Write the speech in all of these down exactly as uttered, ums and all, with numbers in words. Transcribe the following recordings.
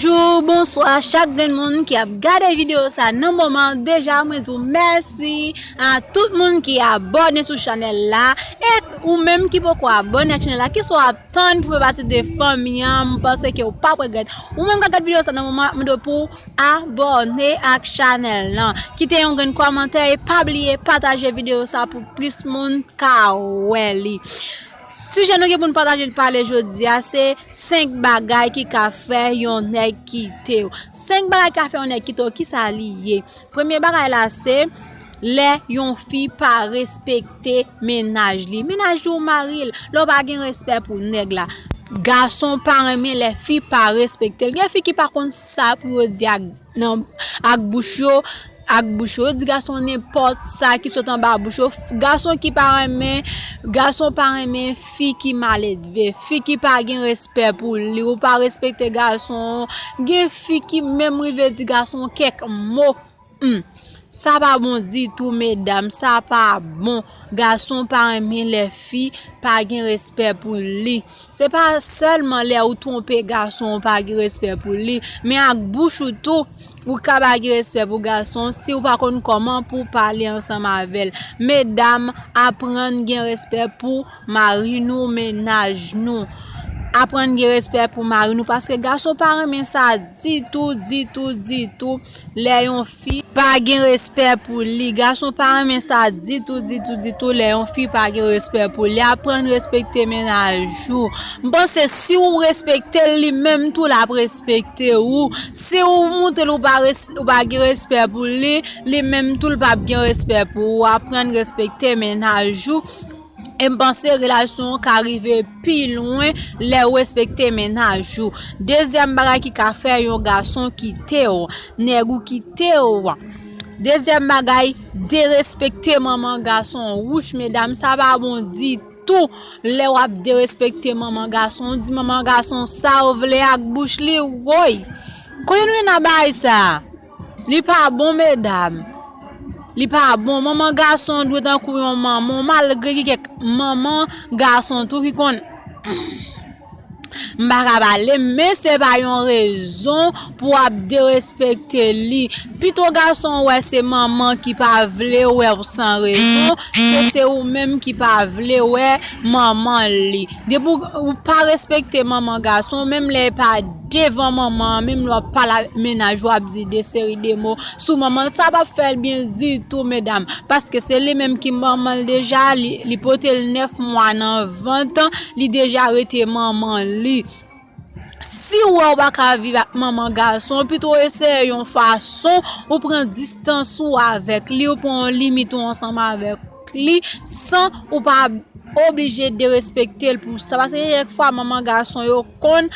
Tou bonswa chak grenn moun ki ap gade videyo sa nan moman. Deja mwen di w mèsi a tout moun ki abòne sou chanèl la. E ou menm ki poko abòne ak chanèl la, kisa w ap tann pou fè pati de fanmi an? M panse ke w p ap regrèt. Ou menm k ap gade videyo sa nan moman, mwen mande w pou w abòne ak chanèl lan. Kite yon grenn kòmantè e pa bliye pataje videyo sa pou plis moun ka wè li. Sijè nou gen pou n pataje pale jodi a se senk bagay ki ka fè yon nèg kite w. Senk bagay ki ka fè yon nèg kite w, kisa li ye? Premye bagay la se lè yon fi pa respekte mennaj li. Mennaj li ou mari l, lè w pa gen respè pou nèg la. Gason pa renmen lè fi pa respekte l. Gen fi ki pa konn sa pou yo di ak, nan, ak bouch yo, ak bouch yo. Yo di gason nenpòt sa ki sot anba bouch yo. Gason ki pa renmen, gason pa renmen fi ki maledve, fi ki pa gen respè pou li, ou pa respekte gason. Gen fi ki menm rive di gason kèk mo. Hmm. Sa pa bon ditou, medam, sa pa bon. Gason pa renmen lè fi pa gen respè pou li. Se pa sèlman lè ou twonpe gason ou pa gen respè pou li, men ak bouch ou tou, ou ka pa gen respè pou gason si ou pa konn kòman pou w pale ansanm avè l. Medam, aprann gen respè pou mari nou, mennaj nou. Aprann gen respè pou mari nou, paske gason pa renmen sa ditou, ditou, ditou. Lè yon fi pa gen respè pou li, gason pa renmen sa ditou, ditou, ditou. Lè yon fi pa gen respè pou li, aprann respekte mennaj ou. M panse si w respekte l, li menm tou l ap respekte ou. Si w montre l ou pa res-, ou pa gen respè pou li, li menm tou l p ap gen respè pou ou. Aprann respekte mennaj ou. E m panse relasyon an ka rive pi lwen lè w respekte mennaj ou. Dezyèm bagay ki ka fè yon gason kite w, nèg ou kite w. Dezyèm bagay, derespekte manman gason. Wouch, medam, sa pa bon ditou lè w ap derespekte manman gason. Ou di manman gason sa w vle ak bouch li, woy. Kote nou jwenn nan bagay sa? Li pa bon, medam. Li pa bon. Manman gason dwe tankou yon manman, malgre gen kèk manman gason tou ki konn, m pa ka pale, men se pa yon rezon pou w ap derespekte li. Pito gason wè se manman ki pa vle wè w san rezon, ke se ou menm ki pa vle wè manman li. Depi w, ou pa respekte manman gason, menm lè e pa devan manman an, menm lè w ap pale ak mennaj ou, w ap di de seri de mo sou manman l, sa p ap fè l byen ditou, medam. Paske se li menm ki manman l deja, li, li pote l nèf mwa nan vant, li deja rete manman li. Si w wè w pa ka viv ak manman gason, pito eseye yon fason ou pran distans ou avèk li, ou pran yon limit ou ansanm avèk li, san ou pa oblije derespekte l pou sa. Paske gen kèk fwa manman gason yo konn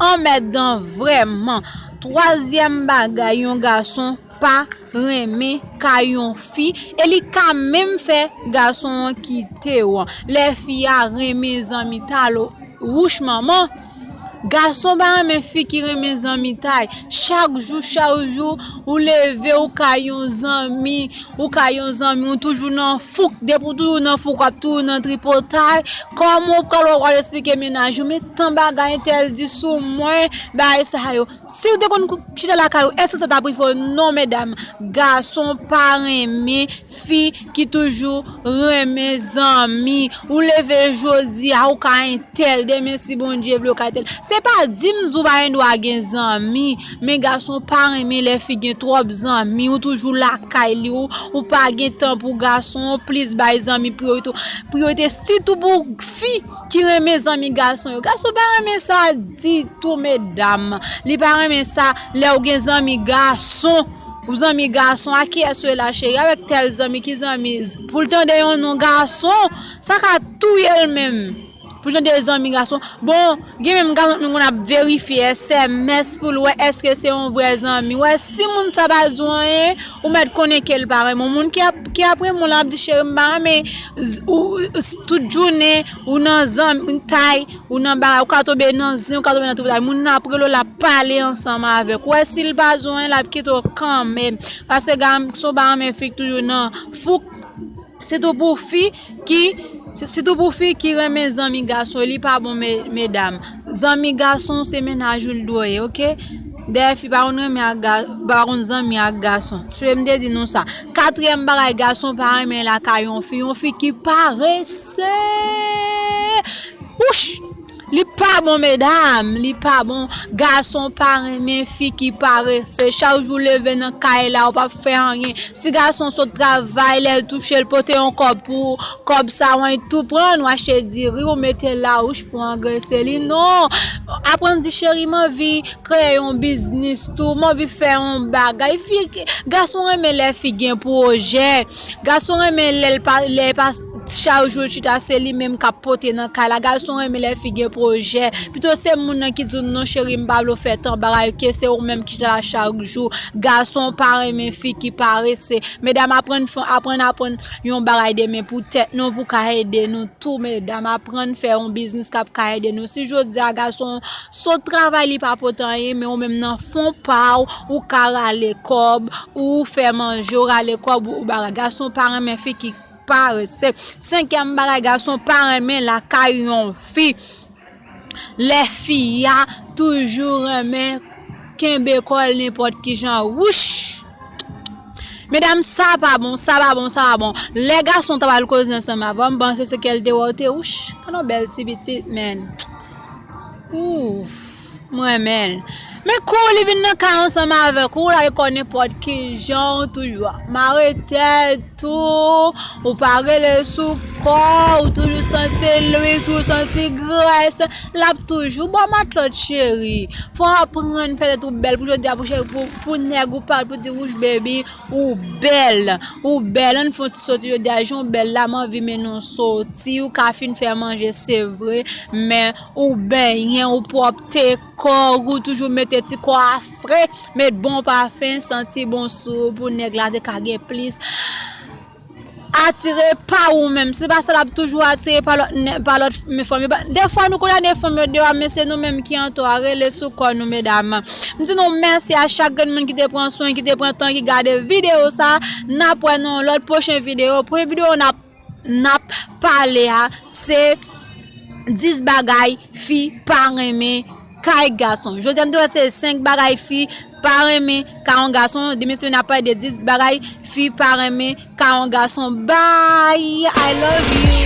anmèdan vrèman. Twazyèm bagay yon gason pa renmen kay yon fi, e li ka menm fè gason an kite w. Lè fi a renmen zanmitay, wouch manman. Gason pa renmen fi ki renmen zanmitay. Chak jou, chak jou, ou leve, ou kay yon zanmi, ou kay yon zanmi, ou toujou nan fouk. Depi w toujou nan fouk, w ap toujou nan tripotay. Kòman w pral, w pral esplike mennaj ou, men tan bagay entèl di sou mwen, bagay sa yo. Si w te konn kou-, chita lakay ou, èske sa t ap rive w? Non, medam. Gason pa renmen fi ki toujou renmen zanmi. Ou leve jodi a, ou ka entèl, demen si Bondye vle, ou ka entèl. Se pa di m di w pa gen dwa gen zanmi, men gason pa renmen lè fi gen twòp zanmi, ou toujou lakay li, ou, ou pa gen tan pou gason, ou plis bay zanmi priyorite, priyorite, sitou pou fi ki renmen zanmi gason yo. Gason pa renmen sa ditou, medam. Li pa renmen sa lè w gen zanmi gason. Ou zanmi gason, a kiyès ou ye la, cheri? Avèk tèl zanmi, ki zanmi? Pou l tande yon non gason, sa ka touye l menm. Pou l tande zanmi gason. Bon, gen menm gason ki konn ap verifye S M S pou l wè èske se yon vrè zanmi. Wè, si moun sa pa di w anyen, ou mèt konnen ke l pa renmen w. Moun ki ap, ki ap renmen w la ap di, cheri, m pa renmen z-, ou, s-, tout jounen, ou nan zanmitay, ou nan bagay, ou ka tonbe nan zen, ou ka tonbe nan tripotay. Moun nan ap rele w, l ap pale ansanm avèk ou. Wè, si l pa di w anyen, l ap kite w kanmenm. Paske gason pa renmen fi k toujou nan fouk. Sitou pou fi ki, si-, sitou pou fi ki renmen zanmi gason, li pa bon, me-, medam. Zanmi gason se mennaj ou l dwe ye, oke? Dèyè fi pa konn renmen ak ga, pa konn zanmi ak gason. Se m te di nou sa. Katriyèm bagay gason pa renmen lakay yon fi, yon fi ki parese. Wouch! Li pa bon, medam, li pa bon. Gason pa renmen fi ki parese. Chak jou leve nan kay la, ou p ap fè anyen. Si gason sot travay, lè l touche, l pote yon kòb pou ou, kòb sa, w tou pran, ou achte diri, ou mete la, wouch, pou angrese li. Non! Aprann di, cheri, m anvi kreye yon biznis tou, m anvi fè yon bagay. Fi, gason renmen lè fi gen pwojè. Gason renmen lè l pa, lè pa chak jou l chita, se li menm k ap pote nan kay la. Gason renmen lè fi gen pwojè. Pito se moun nan ki di w, "Non, cheri, m pa vle w fè tan bagay," ke se ou menm ki chita la chak jou. Gason pa renmen fi ki parese. Medam, aprann fè, aprann, aprann yon bagay demen pou tèt nou, pou ka ede nou tou, medam. Aprann fè yon biznis k ap ka ede nou. Si jodi a gason sot travay, li pa pote anyen, men ou menm nan fon pa w, ou ka rale kòb, ou fè manje, ou rale kòb, ou bagay. Gason pa renmen fi ki parese. Senkyèm bagay, gason pa renmen lakay yon fi. Lè fi a toujou renmen kenbe kò l nenpòt ki jan. Wouch! Medam, sa pa bon, sa pa bon, sa pa bon. Lè gason ta pral koze ansanm avè w, m panse se kè l te wè w te, wouch, kano bèl ti pitit, men. Ouf, m renmen l. Men kou li vin nan kay ansanm avèk ou, ou lage kò nenpòt ki jan, ou toujou mare tèt ou, ou pa rele sou kò, ou toujou santi lwil, toujou santi grès, l ap toujou ba w matlòt, cheri. Fò w aprann fè tèt ou bèl pou jodi a, pou, pou, pou nèg ou pale, pou di, "Wouch, baby, ou bèl, ou bèl." Ann fè yon ti soti jodi a, jan w bèl la, m anvi mennen w soti, ou ka fin fè manje, se vre, men ou benyen, ou pwòpte kò w, ou toujou mete ti kò a fre, met bon pafen, santi bon sou ou pou nèg la te ka gen plis atire pa ou menm. Se pa sa l ap toujou atire pa lòt nè-, pa lòt men fanm yo. Defwa nou kondane fanm yo deyò, men se nou menm ki an tò a. Rele sou kò nou, medam. M di nou mèsi a chak grenn moun ki te pran swen, ki te pran tan, ki gade videyo sa. N ap wè nan yon lòt pwochen videyo. Premye videyo n ap, n ap pale a, se dis bagay fi pa renmen kay gason. Jodi a, m te wè se senk bagay fi pa renmen kay yon gason. Demen semèn, n ap pale de dis bagay fi pa renmen kay yon gason. Bye! I love you!